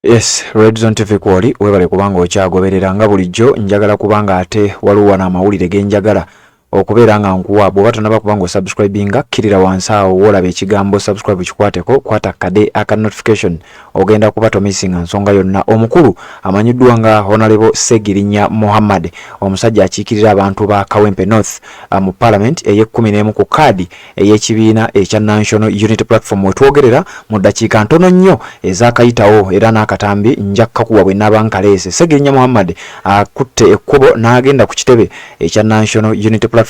Yes, Red Zone TV kwoli webale kubanga okyagoberera nga bulijjo. Njagala kubanga ate waliwo wano amawulire ge njagala okubeera nga nkuwa. Bw'oba tonaba kubanga osubscribinga, kkirira wansi awo woolaba ekigambo "subscribe", kikwateko, kwata kade aka notification, ogenda kuba tomisinga nsonga yonna. Omukulu amanyiddwa nga Honorable Segirinya Muhammad, omusajja akiikirira abantu ba Kawempe North mu parliament ey'e11 ku kaadi ey'ekibiina ekya National Unity Platform, wetwogerera mu ddakiika ntono nnyo ezakayitawo, era n'akatambi nja kkakuwa bwe naaba nkaleese, Segirinya Muhammad akutte ekkubo n'agenda ku kitebe ekya National Unity Platform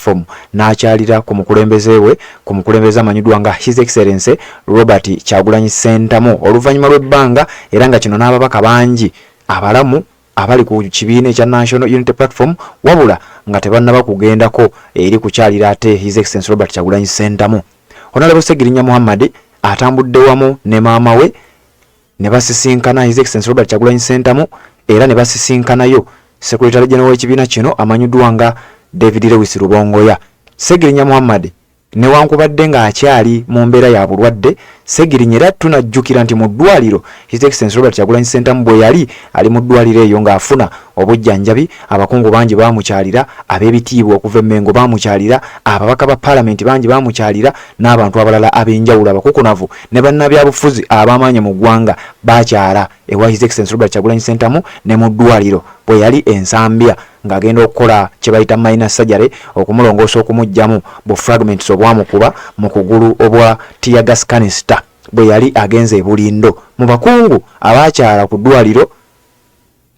n'akyalira ku mukulembeze we, ku mukulembeze amanyiddwa nga His Excellency Robert Kyagulanyi Ssentamu, oluvannyuma lw'ebbanga, era nga kino n'ababaka bangi abalamu abali ku kibiina ekya National Unity Platform wabula nga tebannaba kugendako eri kukyalira ate His Excellency Robert Kyagulanyi Ssentamu. Honorable Segirinya Muhammad atambudde wamu ne maama we ne basisinkana His Excellency Robert Kyagulanyi Ssentamu, era ne basisinkanayo Secretary General w'ekibiina kino amanyiddwa nga David Lewis Rubongoya. Segirinya Muhammad, newankubadde ng'akyali mu mbeera ya bulwadde, Segirinya era tunajjukira nti mu ddwaliro His Excellency Robert Kyagulanyi Ssentamu bwe yali ali mu ddwaliro eyo ng'afuna obujjanjabi, abakungu bangi baamukyalira, ab'ebitiibwa okuva emmengo baamukyalira, ababaka ba paalamenti bangi baamukyalira, n'abantu abalala ab'enjawulo, abakukunavu ne bannabyabufuzi ab'amaanyi mu ggwanga baakyala ewa His Excellency Robert Kyagulanyi Ssentamu ne mu ddwaliro bwe yali Ensambya ng'agenda okukola kye bayita minor surgery, okumulongoosa, okumuggyamu bu fragments obwamukuba mu kugulu obwa teargas canister bwe yali agenze e Bulindo. Mu bakungu abaakyala ku ddwaliro,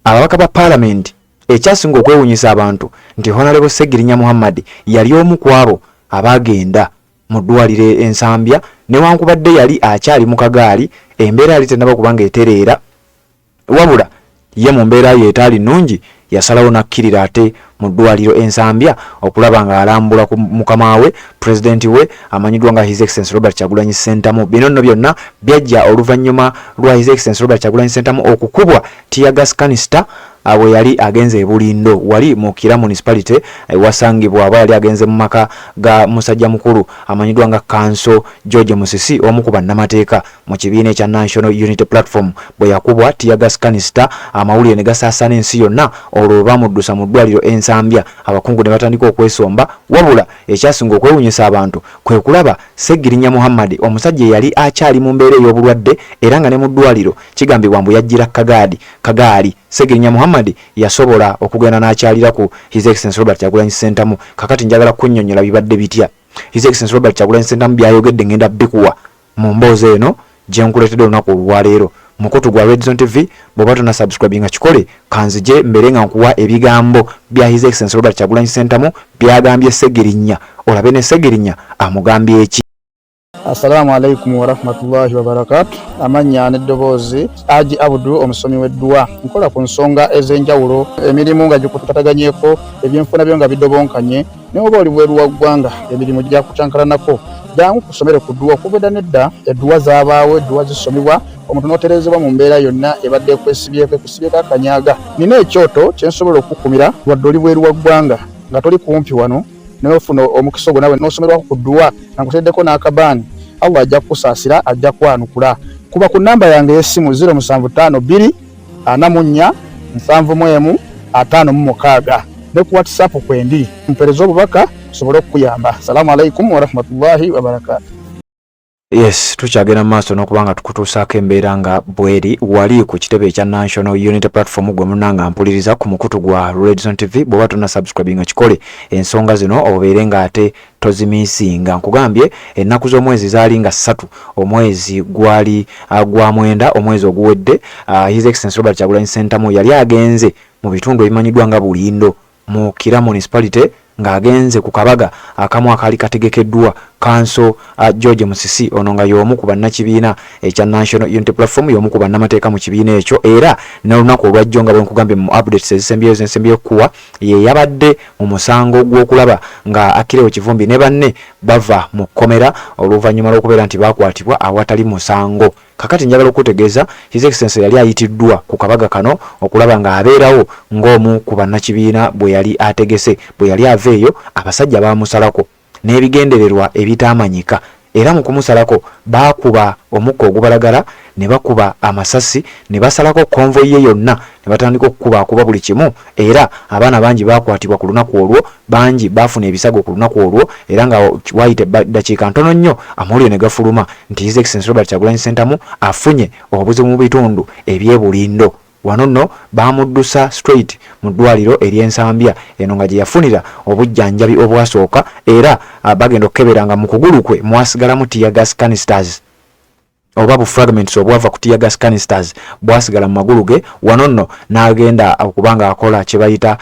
ababaka ba paalamenti, ekyasinga okwewunyisa abantu nti Honorable Segirinya Muhammad yali omu ku abo abaagenda mu ddwaliro Ensambya, newankubadde yali akyali mu kagaali, embeera yali tennaba kubanga etereera, wabula ye mu mbeera ye etaali nnungi yasalawo n'akkirira ate mu ddwaliro Ensambya okulaba ng'alambula ku mukama we, pulezidenti we amanyiddwa nga His Excellency Robert Kyagulanyi Ssentamu. Bino nno byonna byajja oluvannyuma lwa His Excellency Robert Kyagulanyi Ssentamu okukubwa teargas canister bwe yali agenze e Bulindo, wali mu Kira Municipality ewasangibwa aba yali agenze mu maka ga musajja mukulu amanyiddwa nga Kanso George Musisi, omu ku bannamateeka mu kibiina ekya National Unity Platform. Bwe yakubwa teargas canister, amawulire ne gasaasaana ensi yonna. Olwo bamuddusa mu ddwaliro Ensambya, abakungu ne batandika okwesomba. Wabula ekyasinga okwewunyisa abantu kwe kulaba Segirinya Muhammad, omusajja eyali akyali mu mbeera ey'obulwadde, era nga ne mu ddwaliro kigambibwa mbu yajjira kagaali kagaali, Segirinya Muhammad yasobola okugenda n'akyalira ku His Excellency Robert Kyagulanyi Ssentamu. Kakati njagala kunnyonnyola bibadde bitya. His Excellency Robert Kyagulanyi Ssentamu byayogedde ngenda bikuwa mu mboozi eno gye nkuleetedde olunaku olwaleero mukutu gwa Red Zone TV. Bw'oba tonna subscribinga, kikole. Kanzije mbere nga nkuwa ebigambo bya His Excellency Robert Kyagulanyi Ssentamu byagambye Segirinya, olabe ne Segirinya amugambye eki. Assalamu alaikum warahmatullahi wabarakatu. Amannya n'eddoboozi, Aji Abudu, omusomi w'edduwa. Nkola ku nsonga ez'enjawulo, emirimu nga gikutataganyeko, ebyenfuna byo nga bidobonkanye, naye oba oli bweru wa ggwanga, emirimu gyakucankalanako, jangu kusomere ku dduwa. Okuva edda nedda edduwa zaabaawo, edduwa zisomibwa omuntu n'oterezebwa mu mbeera yonna ebadde ekwesibyeko, ekusibyeko akanyaga. Nina ekyoto kye nsobola okukumira wadde oli bweru wa ggwanga, nga toli kumpi wano, naye ofuna omukisa ogwo nawe n'osomerwako ku dduwa nga nkuteddeko n'akabaani. Allah ajja kukusaasira, ajja kwanukula. Kuba ku namba yange ey'essimu 0752 44 71 56, ne ku WhatsApp kwendi, mpereze obubaka nsobole okukuyamba. Salaamu alaikum warahmatullahi wabarakatu. Yes, tukyagenda mu maaso n'okuba nga tukutuusaako embeera nga bweri wali ku kitebe ekya National Unity Platform. Gwe munanga mpuliriza ku mukutu gwa Red Zone TV, bw'oba tonna subscribinga, kikole, ensonga zino obeere ng'ate tozimisinga. Nkugambye ennaku z'omwezi zaali nga 3, omwezi gwali gwa 9, omwezi oguwedde. His Excellency Robert Kyagulanyi Ssentamu yali agenze mu bitundu ebimanyiddwa nga Bulindo mu Kira Municipality, ng'agenze ku kabaga akamu akaali kategekeddwa Kanso George Musisi, ono nga y'omu ku bannakibiina ekya National Unity Platform, y'omu ku bannamateeka mu kibiina ekyo. Era n'olunaku olwajjo, nga bwe nkugambye mu updates ezisembyeyo zensembyeyo kuwa, ye yabadde mu musango gw'okulaba nga Akkirewo Kivumbi ne banne bava mu kkomera oluvannyuma lw'okubeera nti baakwatibwa awatali musango. Kakati njagala okutegeeza, His Excellency yali ayitiddwa ku kabaga kano okulaba ng'abeerawo ng'omu ku bannakibiina bwe yali ategese. Bwe yali ava eyo, abasajja baamusalako n'ebigendererwa ebitaamanyika, era mu kumusalako baakuba omukka ogubalagala ne bakuba amasasi ne basalako konvoyi ye yonna ne batandika okukubaakuba buli kimu era abaana bangi baakwatibwa ku lunaku olwo, bangi baafuna ebisago ku lunaku olwo era nga waayita eddakiika ntono nnyo amawulire ne gafuluma nti His Excellency Robert Kyagulanyi Ssentamu afunye obuzibu mu bitundu eby'e Bulindo. Wano nno baamuddusa straight mu ddwaliro ery'e Nsambya eno nga gye yafunira obujjanjabi obwasooka era bagenda okukebera nga mu kugulu kwe mwasigalamu tear gas canisters oba bu fragments obwava ku tear gas canisters bwasigala mu magulu ge. Wano nno n'agenda okuba nga akola kye bayita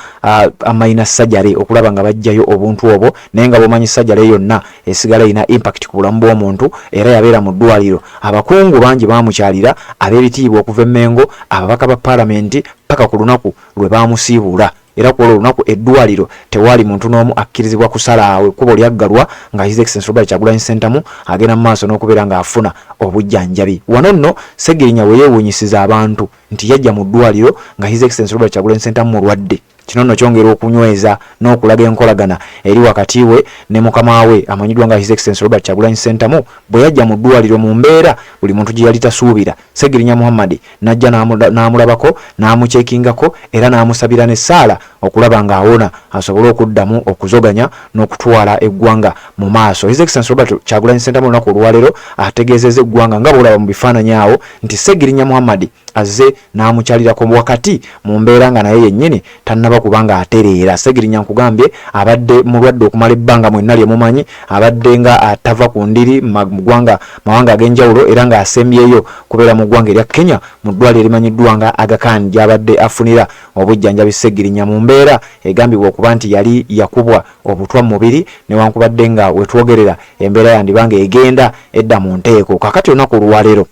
minor surgery okulaba nga baggyayo obuntu obwo, naye nga bw'omanyi surgery yonna esigala erina impact ku bulamu bw'omuntu. Era yabeera mu ddwaliro, abakungu bangi baamukyalira, ab'ebitiibwa okuva e Mmengo, ababaka ba paalamenti, paka ku lunaku lwe baamusiibuula. Era ku olwo olunaku eddwaliro tewaali muntu n'omu akkirizibwa kusala awo, ekkubo lyaggalwa nga His Excellency Robert Kyagulanyi Ssentamu agenda mu maaso n'okubeera ng'afuna obujjanjabi. Wano nno Ssegirinya we yeewuunyisiza abantu nti yajja mu ddwaliro nga His Excellency Robert Kyagulanyi Ssentamu mulwadde. Kino nno kyongera okunyweza n'okulaga enkolagana eri wakati we ne mukama we amanyiddwa nga His Excellency Robert Kyagulanyi Ssentamu. Bwe yajja mu ddwaliro mu mbeera buli muntu gye yali tasuubira, Ssegirinya Muhammad n'ajja n'amulabako, n'amukyekingako era n'amusabira n'essaala okulaba ng'awona asobole okuddamu okuzoganya n'okutwala eggwanga mu maaso. His Excellency Robert Kyagulanyi Ssentamu olunaku olwaleero ategeezezza eggwanga nga bw'olaba mu bifaananyi awo nti Ssegirinya Muhammad azze n'amukyalirako wakati mu mbeera nga naye yennyini tannaba kuba ng'atereera. Ssegirinya nkugambye abadde mulwadde okumala ebbanga mwenna lye mumanyi, abadde nga atava ku ndiri mu ggwanga mawanga ag'enjawulo era ng'asembyeyo kubeera mu ggwanga erya Kenya mu ddwaliro erimanyiddwa nga Aga Khan gy'abadde afunira obujjanjabi. Ssegirinya mu mbeera egambibwa okuba nti yali yakubwa obutwa mu mubiri, newankubadde nga wetwogerera embeera yandiba nga egenda edda mu nteeko. Kakati olunaku olwaleero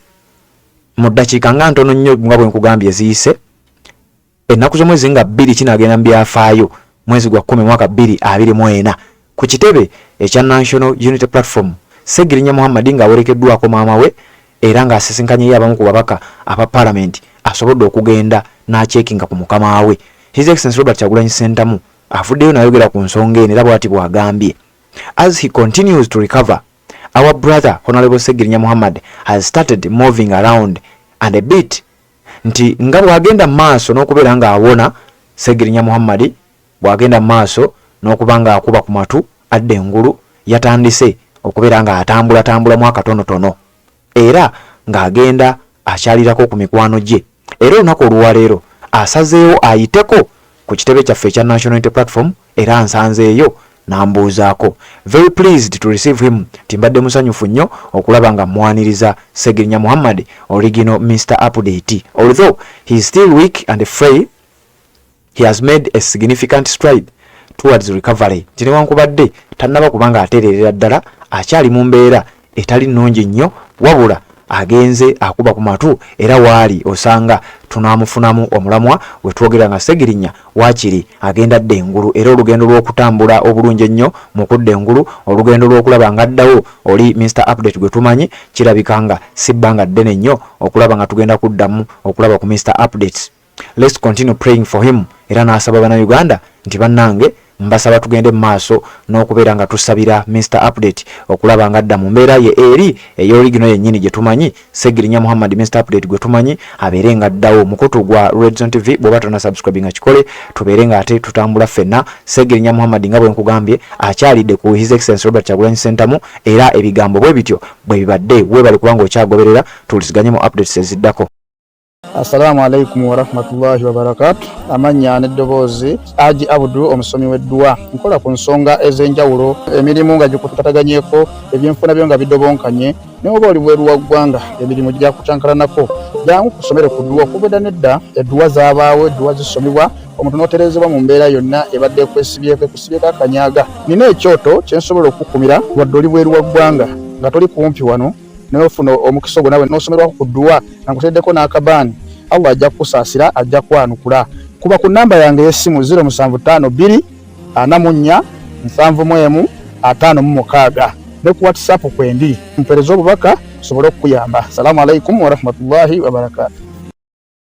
mu ddakiika nga ntono nnyo nga bwe nkugambye eziyise, ennaku z'omwezi nga 2, kinaagenda mu byafaayo, mwezi gwa 10 mwaka 2024, ku kitebe ekya National Unity Platform, Ssegirinya Muhammad ng'awerekeddwako maama we era ng'asisinkanyeyo abamu ku babaka aba paalamenti, asobodde okugenda n'akyekinga ku mukama we His Excellency Robert Kyagulanyi Ssentamu. Avuddeyo n'ayogera ku nsonga eno era bw'ati bw'agambye: "As he continues to recover, our brother Honorable Ssegirinya Muhammad has started moving around and a bit." Nti nga bw'agenda mu maaso n'okubeera ng'awona, Ssegirinya Muhammad bw'agenda mu maaso n'okuba ng'akuba ku matu adda engulu, yatandise okubeera ng'atambulatambulamu akatonotono era ng'agenda akyalirako ku mikwano gye. Era olunaku olwaleero asazeewo ayiteko ku kitebe kyaffe ekya National Unity Platform era nsanzeeyo n'ambuuzaako. "Very pleased to receive him," nti mbadde musanyufu nnyo okulaba nga mwaniriza Ssegirinya Muhammad, original Mr Update. "Although he is still weak and frail, he has made a significant stride towards recovery." Nti newankubadde tannaba kubanga atereerera ddala, akyali mu mbeera etali nnungi nnyo, wabula agenze akuba ku matu era waali osanga tunaamufunamu omulamwa wetwogera nga Ssegirinya waakiri agenda adda engulu, era olugendo lw'okutambula obulungi ennyo mu kudda engulu, olugendo lw'okulaba nga addawo oli Mr Update gwe tumanyi, kirabika nga si bbanga ddene nnyo okulaba nga tugenda kuddamu okulaba ku Mr Update. "Let's continue praying for him." Era n'asaba Bannayuganda nti bannange, mbasaba tugende mu maaso n'okubeera nga tusabira Mr Update okulaba nga adda mu mbeera ye eri ey'original yennyini gye tumanyi, Ssegirinya Muhammad Mr Update gwe tumanyi abeere nga addawo. Mukutu gwa Redzone TV, bw'oba tonna subscribe nga kikole, tubeere nga ate tutambula ffenna. Ssegirinya Muhammad nga bwe nkugambye akyalidde ku His Excellency Robert Kyagulanyi Ssentamu era ebigambo bwe bityo bwe bibadde. Weebale kubanga okyagoberera, tuwuliziganye mu updates eziddako. Assalamu alaikum warahmatullahi wabarakatu. Amannya n'eddoboozi Aji Abudu, omusomi w'edduwa. Nkola ku nsonga ez'enjawulo, emirimu nga gikutataganyeko, ebyenfuna byo nga bidobonkanye, naye oba oli bweru wa ggwanga emirimu gyakucankalanako, jangu kusomere ku dduwa. Okuva edda nedda edduwa zaabaawo, edduwa zisomibwa omuntu n'otereezebwa mu mbeera yonna ebadde ekwesibyeko, ekusibyeko akanyaga. Nina ekyoto kye nsobola okukumira wadde oli bweru wa ggwanga nga toli kumpi wano, naye ofuna omukisa ogwo nawe n'osomerwako ku dduwa nga nkuteddeko n'akabaani. Allah ajja kukusaasira, ajja kwanukula. Kuba ku namba yange ey'essimu 0752 44 71 56 ne ku WhatsApp kwendi, mpeereza obubaka nsobole okukuyamba. Salaamu alaikum warahmatullahi wabarakatu.